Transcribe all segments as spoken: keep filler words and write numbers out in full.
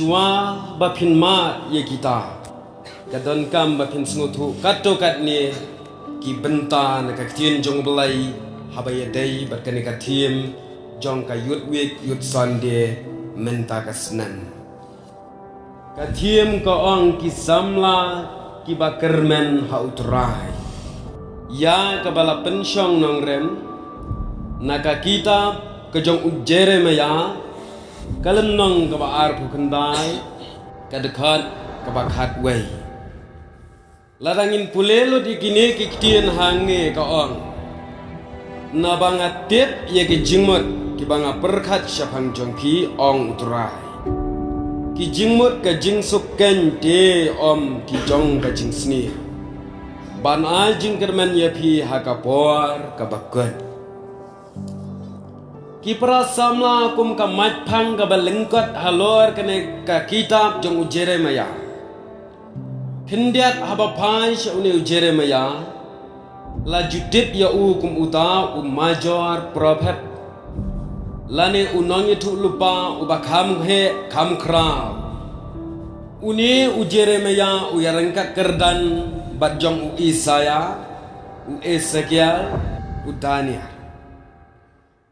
Shuwa ba phin mad ïa kita, ka donkam ba phin sngewthuh katto katne ki bynta na ka ktien jong U Blei haba ïadei bad kane ka theme jong ka Youth Week, Youth Sunday mynta ka snem. Ka theme ka ong ki samla kiba kyrmen ha U Trai. Ïa kaba la pynshong nongrim na ka kitab ka jong u Jeremiah, ka lynnong kaba arphew khyndai, ka dkhot kaba khatwei. Lada ngin pule lut ïa kine ki ktien hangne ka ong: Naba nga tip ïa ki jingmut kiba nga pyrkhat shaphang jong phi, ong U Trai. Ki jingmut ka jingsuk keiñ te, ym ki jong ka jingsniew, ban ai jingkyrmen ïa phi ha ka por kaba kut. Ki para samla, kum ka maitphang kaba lyngkot halor kane ka kitab jong u Jeremiah. Khyndiat haba phai sha une u Jeremiah, la ju tip ïa u kum uta u major prophet, lane u nongïathuhlypa uba kham heh kham khraw. Une u Jeremiah u ïaryngkat kyrdan bad jong u Isaiah, u Esekiel, u Daniel.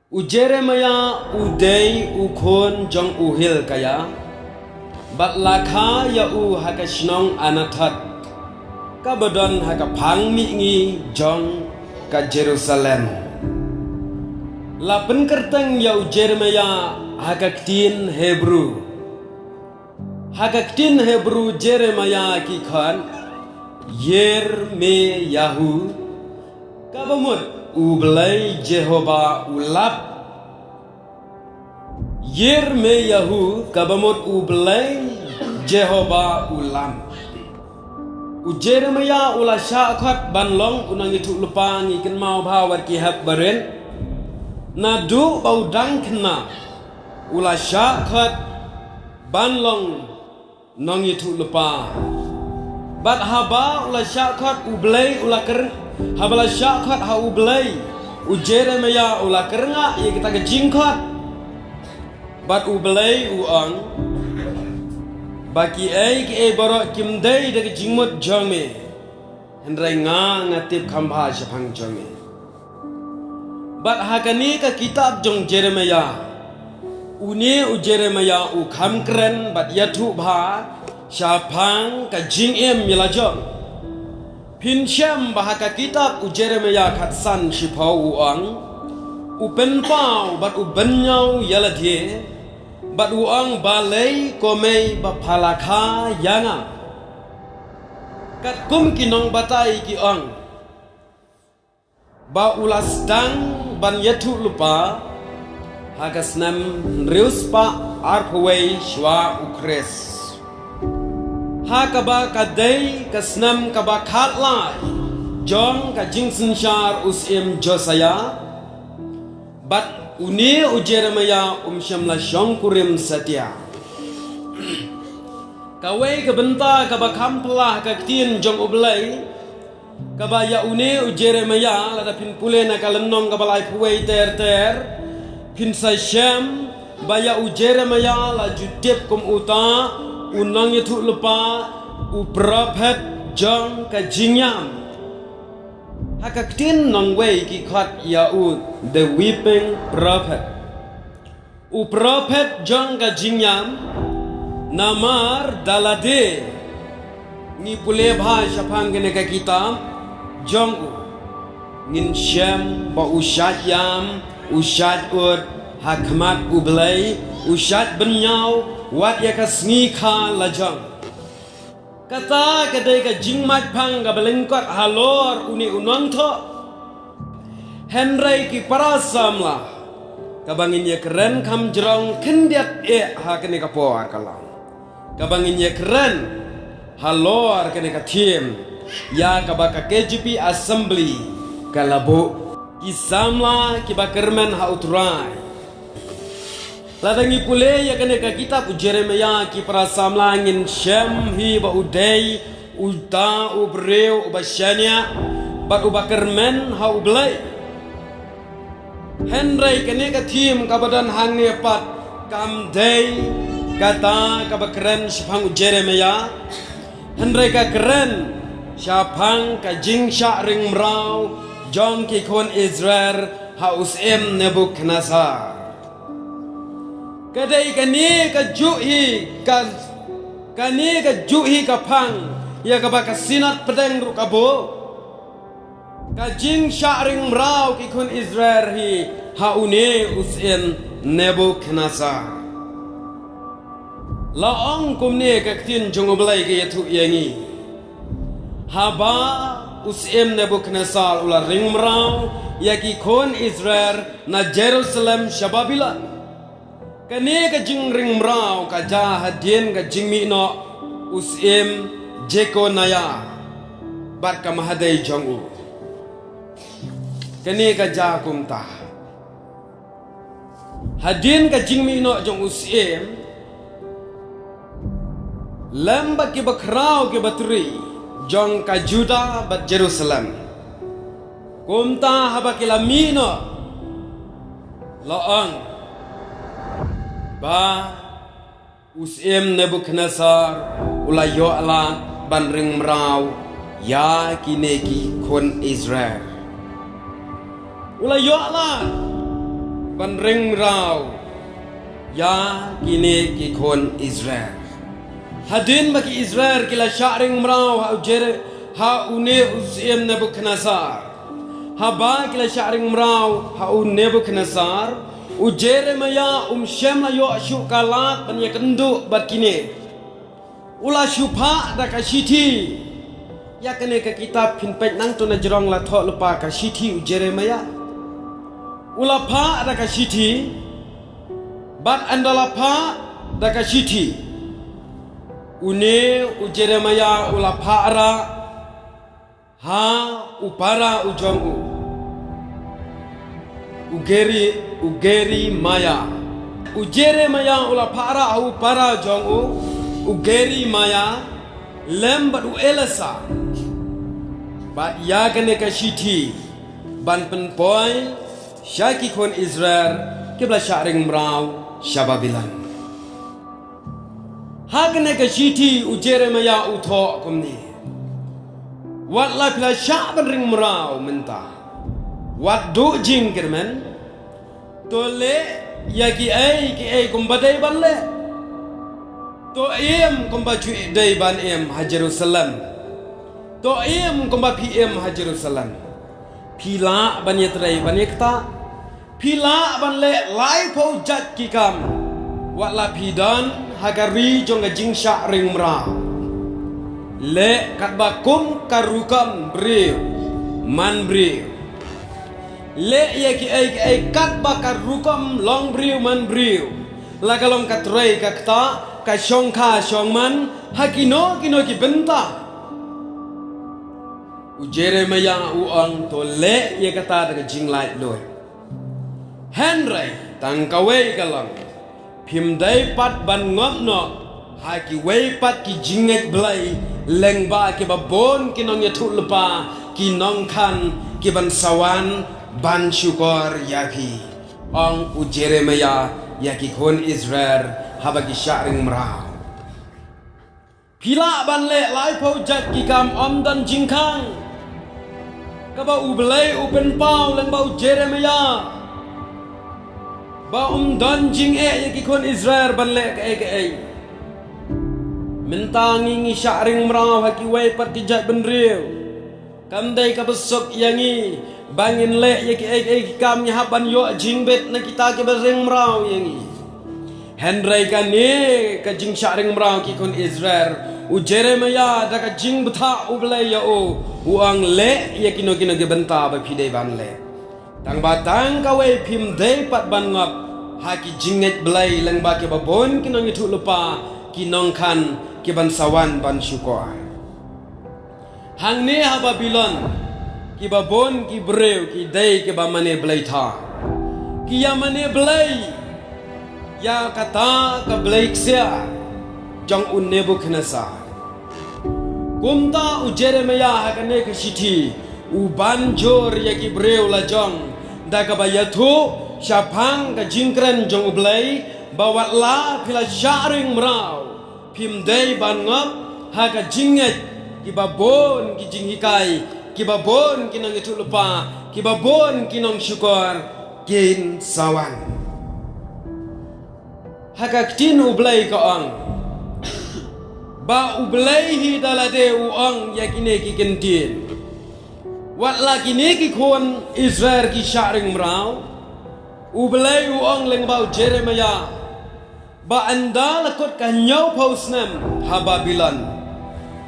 U Jeremiah u dei u khun jong u Hilkiah, bad la kha ïa u ha ka shnong Anathoth, kaba don ha ka phang mihngi jong ka Jerusalem. La pynkyrteng ïa u Jeremiah ha ka ktien Hebru. Ha ka ktien Hebru Jeremiah ki khot Yirmeyahu, kaba mut U Blei Jehobah u lap. Yirmeyahu, kaba mut U Blei Jehobah u lap. U Jeremiah u la shah khot ban long u nongïathuhlypa, ngi kynmaw bha wat ki hep barit. Naduh ba u dang khynnah u la shah khot ban long nongïathuhlypa. Bad haba u la shah khot, U Blei u la kyrng-, haba la shah khot ha U Blei, u Jeremiah u la kyrngah ïa kita ki jingkhot. Bad U Blei u ong ba kiei kiei baroh kim dei da ka jingmut jong me, hynrei nga, nga tip kham bha shaphang jong me. Bad ha kane ka kitab jong Jeremiah, une u Jeremiah u kham kren bad ïathuh bha shaphang ka jingim ïa la jong. Phin shem ba ha ka kitab u Jeremiah khatsan shiphew u ong, u pynpaw bad u bynñiaw ïa lade, bad u ong, balei ko mei ba pha la kha ïa nga? Katkum ki nongbatai ki ong ba u la sdang ban ïathuhlypa ha ka snem hynriew spah arphew wei shuwa u Khrist, ha kaba ka dei ka snem kaba khatlai jong ka jingsynshar u Syiem Josiah. Bad une u Jeremiah um shym la shongkurim satia. Kawei ka bynta kaba kham phylla ha ka ktien jong U Blei, kaba ïa une u Jeremiah, lada phin pule na ka lynnong kaba laiphew wei ter ter, phin sa shem ba ïa u Jeremiah la ju tip kum uta u nongïathuhlypa, u prophet jong ka jingïam. Ha ka ktien nongwei ki khot ïa u the weeping prophet. U prophet jong ka jingïam, namar da lade ngi pule bha shaphang kane ka kitab jong u, ngin shem ba u shait ïam, u shait ud ha khmat U Blei, u shait bynñiaw wat ïa ka sngi kha la jong. Kata ka dei ka jingmaitphang kaba lyngkot halor une u nongthoh. Hynrei ki para samla, kaba ngin ïakren kham jrong khyndiat eh ha kane ka por ka long, kaba ngin ïakren halor kane ka theme ïa kaba ka K J P Assembly ka la buh, ki samla kiba kyrmen ha U Trai. Lada ngi pule ïa kane ka kitab u Jeremiah, ki para samla, ngin shem hi ba u dei uta u briew uba shaniah bad uba kyrmen ha U Blei. Hynrei kane ka theme kaba don hangne pat kam dei Kata kaba kren shaphang u Jeremiah, hynrei ka kren shaphang ka jingshah ring mraw jong ki khun Israel ha u syiem Nebukhadnesar. Ka dei kane ka juh hi ka, kane ka juh hi ka phang ïa kaba ka Synod pdeng ruh ka buh. Ka jingshah ring mraw ki khun Israel hi ha une u syiem Nebukhadnesar. La ong kumne ka ktien jong U Blei ka ïathuh ïa ngi. Haba u syiem Nebukhadnesar u la ring mraw ïa ki khun Israel na Jerusalem sha Babilon. Kane ka jingring mraw ka jia hadien ka jingmih noh u syiem Jekoniah bad ka mahadei jong u. Kane ka jia kumta. Hadien ka jingmih noh jong u syiem, lem bad ki bakhraw ki batri jong ka Judah bad Jerusalem. Kumta haba ki la mih noh, la ong ba u syiem Nebukhadnesar u la ïoh lad ban ring mraw ïa kine ki khun Israel. U la ïoh lad ban ring mraw ïa kine ki khun Israel. Hadien ba ki Israel ki la shah ring mraw ha u Jere-, ha une u syiem Nebukhadnesar. Haba ki la shah ring mraw ha u Nebukhadnesar, u Jeremiah um shym la ïoh shuh ka lad ban ïakynduh bad kine. U la shu phah da ka shithi. Ïa kane ka kitab phin peit nangta na jrong la thoh lypa ka shithi u Jeremiah. U la phah da ka shithi. Bad ynda la phah da ka shithi, une u Jeremiah u la phah ra ha u para u jong u. U Geri, u Geri Maya. U Jeremiah u la phah ra ha u para jong u, u Geri Maya, lem bad u Elisa. Bad ïa kane ka shithi ban pynpoi sha ki khun Israel kiba la shah ring mraw sha Babilon. Ha kane ka shithi u Jeremiah u thoh kumne. Wat la phi la shah ban ring mraw mynta. Wat duh jingkyrmen. To leh ïa kiei kiei kumba dei ban leh. To im kumba phi dei ban im ha Jerusalem. To im kumba phi im ha Jerusalem. Phi lah ban ïatrei ban ïaktah. Phi lah ban leh laiphew jait ki kam. Wat la phi don ha ka ri jong ka jingshah ring mraw. Leh katba kum ka rukom briew man briew. Leh ïa kiei kiei katba ka rukom long briew man briew. La ka long ka trei ka ktah, ka shongkha shongman ha kino kino ki bynta. U Jeremiah u ong to leh ïa kata da ka jinglaitluid. Hynrei tang kawei ka long. Phim dei pat ban ngop noh ha kiwei pat ki jingngeit Blei lyngba kiba bun ki nongïathuhlypa, ki nongkhan, ki ban sa wan ban shukor ïa phi. Ong u Jeremiah ïa ki khun Israel haba ki shah ring mraw. Phi lah ban leh laiphew jait ki kam, ym don jingkhang. Kaba U Blei u pynpaw lyngba u Jeremiah ba um don jingeh ïa ki khun Israel ban leh kaei kaei. Mynta ngi ngi shah ring mraw ha kiwei pat ki jait bynriew. Kam dei kaba suk ïa ngi ba ngin leh ïa kiei kiei ki kam, ngi hap ban ïoh jingbit na kita kiba ring mraw ïa ngi. Hynrei kane ka jingshah ring mraw ki khun Israel, u Jeremiah da ka jingbthah U Blei ïa u, u ong leh ïa kino kino ki bynta ba phi dei ban leh. Tang ba tang kawei phim dei pat ban ngop ha ki jingngeit Blei lyngba kiba bun ki nongïathuhlypa, ki nongkhan, ki ban sa wan ban shukor. Hangne ha Babilon kiba bun ki briew ki dei kiba mane blei thaw. Ki ïa mane blei ïa kata ka blei ksiar jong u Nebukhadnesar. Kumta u Jeremiah ha kane ka shithi u ban jur ïa ki briew la jong da kaba ïathuh shaphang ka jingkren jong U Blei ba wat la phi la shah ring mraw, phim dei ban ngop ha ka jingngeit kiba bun ki jinghikai, kiba bun ki nongïathuhlypa, kiba bun ki nongshukor kin sa wan. Ha ka ktien U Blei ka ong ba U Blei hi da lade u ong ïa kine ki kyntien. Wat la kine ki khun Israel ki shah ring mraw, U Blei u ong lyngba u Jeremiah ba ynda la kut ka hynñiewphew snem ha Babilon,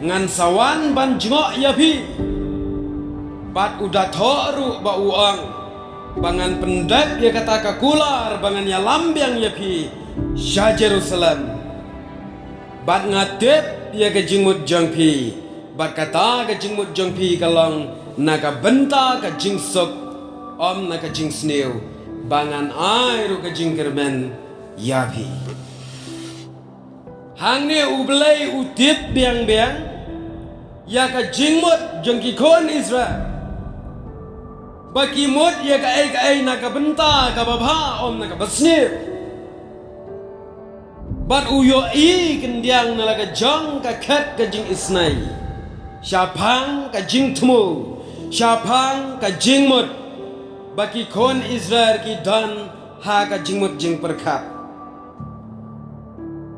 ngan sa wan ban jngoh ïa phi. Bad u da thoh ruh ba u ong ba ngan pyndep ïa kata ka kular ba ngan ïalam biang ïa phi sha Jerusalem. Bad nga tip ïa ka jingmut jong phi, bad kata ka jingmut jong phi ka long na ka bynta ka jingsuk, ym na ka jingsniew, ba ngan ai ruh ka jingkyrmen ïa phi. Hangne U Blei u tip biang biang ïa ka jingmut jong ki khun Israel, ba ki mut ïa kaei kaei na ka bynta kaba bha, ym na kaba sniew. Bad u ïohi khyndiat na la ka jong ka khet ka jingisynei, shaphang ka jingthmu, shaphang ka jingmut, ba ki khun Israel ki don ha ka jingmut jingpyrkhat.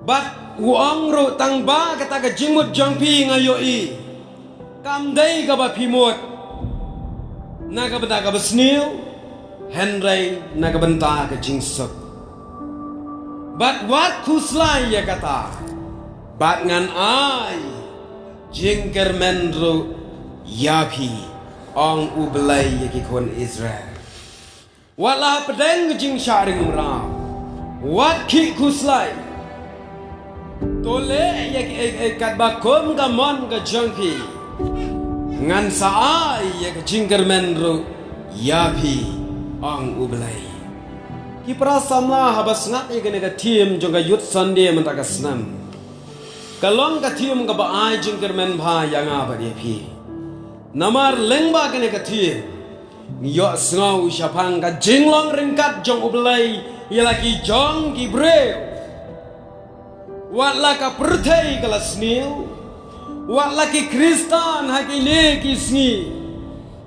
Bad u ong ruh, tang ba kata ka jingmut jong phi nga ïohi kam dei kaba phi mut na ka bynta kaba sniew, hynrei na ka bynta ka jingsuk. Bad wat khuslai ïa kata, bad ngan ai jingkyrmen ruh ïa phi, ong U Blei ïa ki khun Israel. Wat la pdeng ka jingshah ring mraw, wat khih khuslai. To leh ïa kiei kiei katba kum ka mon ka jong phi. Ngan sa ai ïa ka jingkyrmen ruh ïa phi, ong U Blei. Ki para samla, haba sngap ïa kane ka theme jong ka Youth Sunday mynta ka snem, ka long ka theme kaba ai jingkyrmen bha ïa nga bad ïa phi. Namar lyngba kane ka theme ngi ïohsngew shaphang ka jinglong ryngkat jong U Blei ïa la ki jong ki briew. Wat la ka pyrthei ka la sniew, wat la ki Khristan ha kine ki sngi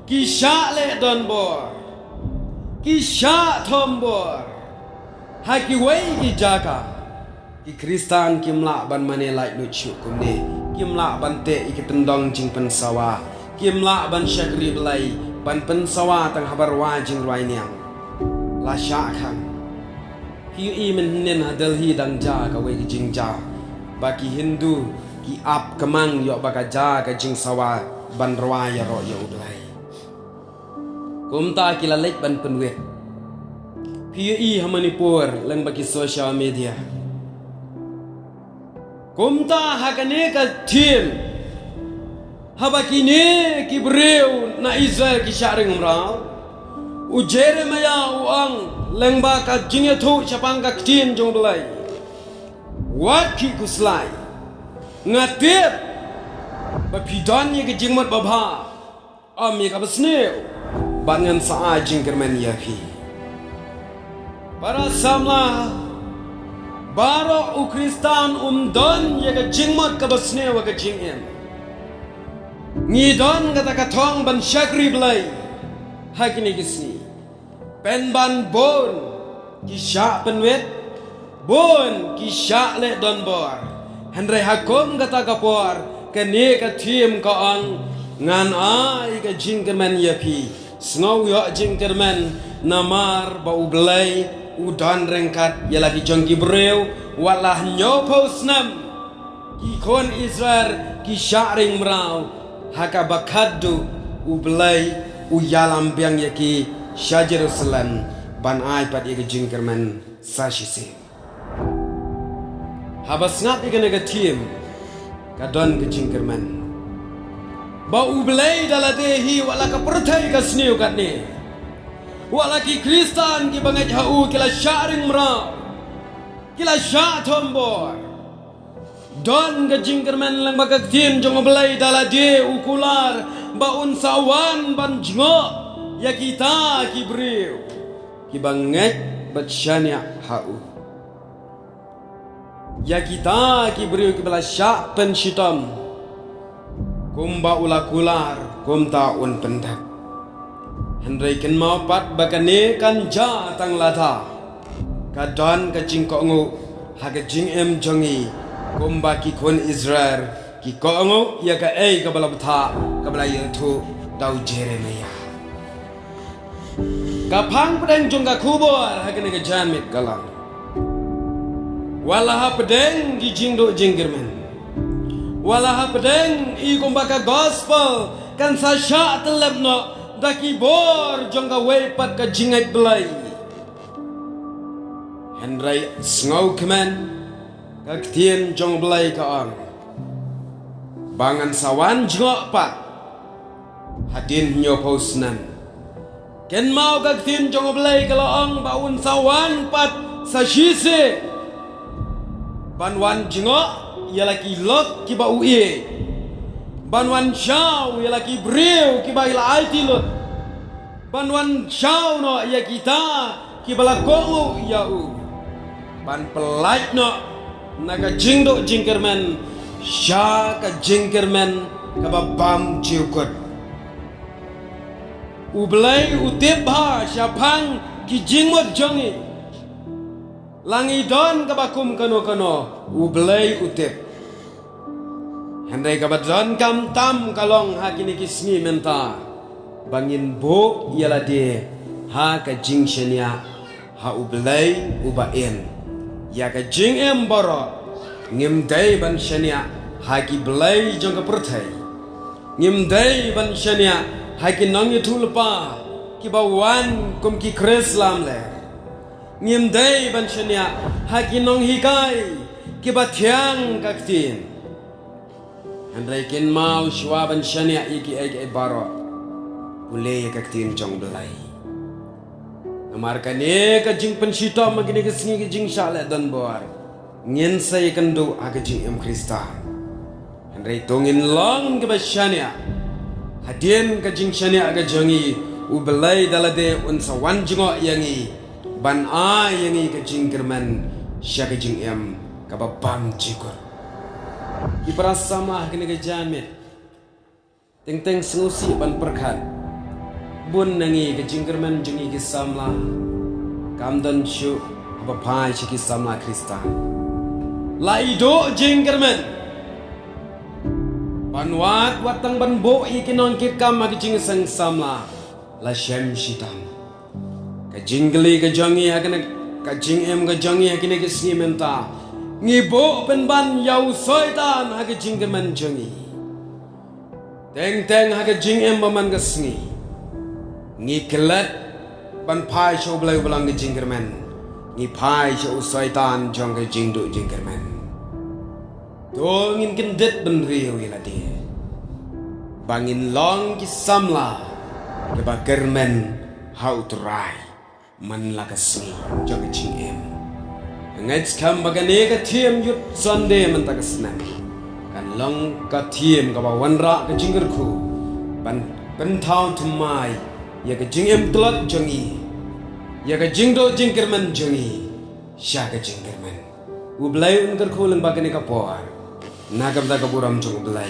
ki shah leh donbor, ki shah thombor ha kiwei ki jaka. Ki Khristan kim lah ban mane laitluid shuh kumne, kim lah ban teh ïa ki tyndong jingpynsawa, kim lah ban shakri Blei, ban pynsawa tang haba rwai jingrwai niam. Lashai kham. Phi ïohi mynhynnin ha Delhi dang jia kawei ka jingjia ba ki Hindu ki ap kmang ïoh ba ka jia ka jingsawa ban rwai ïaroh ïa U Blei. Kumta ki la leit ban pynwit. Phi ïohi ha Manipur lyngba ki social media. Kumta ha kane ka theme, haba kine ki briew na Israel ki shah ring mraw, u Jeremiah u ong lyngba ka jingïathuh shaphang ka ktien jong U Blei. Wat khih khuslai. Nga tip ba phi don ïa ka jingmut babha, ym ïa kaba sniew, bad ngan sa ai jingkyrmen ïa phi. Para samla, baroh u Khristan um don ïa ka jingmut kaba sniew ha ka jingim. Ngi don kata ka thong ban shakri Blei ha kine ki sngi. Pynban bun ki shah pynwit, bun ki shah leh donbor. Hynrei ha kum kata ka por, kane ka theme ka ong, ngan ai ka jingkyrmen ïa phi. Sngew ïoh jingkyrmen, namar ba U Blei u don ryngkat ïa la ki jong ki briew, wat la hynñiewphew snem ki khun Israel ki shah ring mraw, ha kaba khadduh U Blei u ïalam biang ïa ki sha Jerusalem ban ai pat ïa ka jingkyrmen sa shisien. Haba sngap ïa kane ka theme, ka don ka jingkyrmen ba U Blei da lade hi, wat la ka pyrthei ka sniew katne, wat la ki Khristan kiba ngeit ha u ki la shah ring mraw, ki la shah thombor. Don ka jingkyrmen lyngba ka ktien jong U Blei da lade u kular ba un sa wan ban jngoh ïa kita ki briew kiba ngeit bad shaniah ha u. ïa kita ki briew kiba la shah pynshitom, kumba u la kular, kumta un pyndep. Hynrei kynmaw pat ba kane kan jia tang lada ka don ka jingkohnguh ha ka jingim jong ngi, kumba ki khun Israel ki kohnguh ïa kaei kaba la bthah, kaba la ïathuh da u Jeremiah. Ka phang pdeng jong ka khubor ha kane ka janmiet ka long, wat la hapdeng ki jingduh jingkyrmen, wat la hapdeng i kumba ka gospel kan sa shah tyllep noh da ki bor jong kawei pat ka jingngeit Blei. Hynrei sngewkmen, ka ktien jong Blei ka ong ba ngan sa wan jngoh pat hadien hynñiewphew snem. Kynmaw, ka ktien jong Blei ka la ong ba un sa wan pat sa shisien, ban wan jngoh ïa la ki lok kiba u ïeit, ban wan shaw ïa la ki briew kiba i la aiti lut, ban wan shaw noh ïa kita kiba la kohnguh ïa u, ban pyllait noh na ka jingduh jingkyrmen sha ka jingkyrmen kaba bymjukut. U Blei u tip bha shaphang ki jingmut jong ngi. La ngi don kaba kum kano kano, u Blei u tip. Hynrei kaba donkam tam ka long ha kine ki sngi mynta, ba ngin buh ïa lade ha ka jingshaniah ha u Blei uba im. Ïa ka jingim baroh, ngim dei ban shaniah ha ki blei jong ka pyrthei. Ngim dei ban shaniah ha ki nongïathuhlypa kiba wan kum ki Khrist lamler. Ngim dei ban shaniah ha ki nonghikai kiba thiang ka ktien. Hynrei kynmaw, shuwa ban shaniah ïa kiei kiei baroh, pule ïa ka ktien jong Blei. Namar kane ka jingpynshitom ha kine ki sngi, ka jingshah leh donbor, ngin sa ïakynduh ha ka jingim Khristan. Hynrei to ngin long kiba shaniah. Hadien ka jingshaniah ka jong ngi, u Blei da lade un sa wan jngoh ïa ngi, ban ai ïa ngi ka jingkyrmen sha ka jingim kaba bymjukut. Ki para samla ha kane ka janmiet, teng teng sngewsih ban pyrkhat, bun na ngi ka jingkyrmen jong ngi ki samla kam don shuh haba phai sha ki samla Khristan. La i duh jingkyrmen ban wad, wat tang ban buh ïa ki nongkitkam ha ka jingseng samla, la shem shitom. Ka jingkylli ka jong ngi ha kane ka jingim ka jong ngi ha kine ki sngi mynta, ngi buh pynban ïa u Soitan ha ka jingkyrmen jong ngi. Teng teng ha ka jingim ba man ka sngi, ngi klet ban phai sha u Blei uba long ka jingkyrmen, ngi phai sha u Soitan jong ka jingduh jingkyrmen. To ngin kyndit bynriew ïa lade ba ngin long ki samla kiba kyrmen ha u Trai man la ka sngi jong ka jingim. Nga ngeit skhem ba kane ka theme Youth Sunday mynta ka snem kan long ka theme kaba wanrah ka jingkyrkhu ban pynthaw thymmai ïa ka jingim tlot jong ngi, ïa ka jingduh jingkyrmen jong ngi sha ka jingkyrmen. U Blei un kyrkhu lyngba kane ka por na ka bynta ka burom jong U Blei.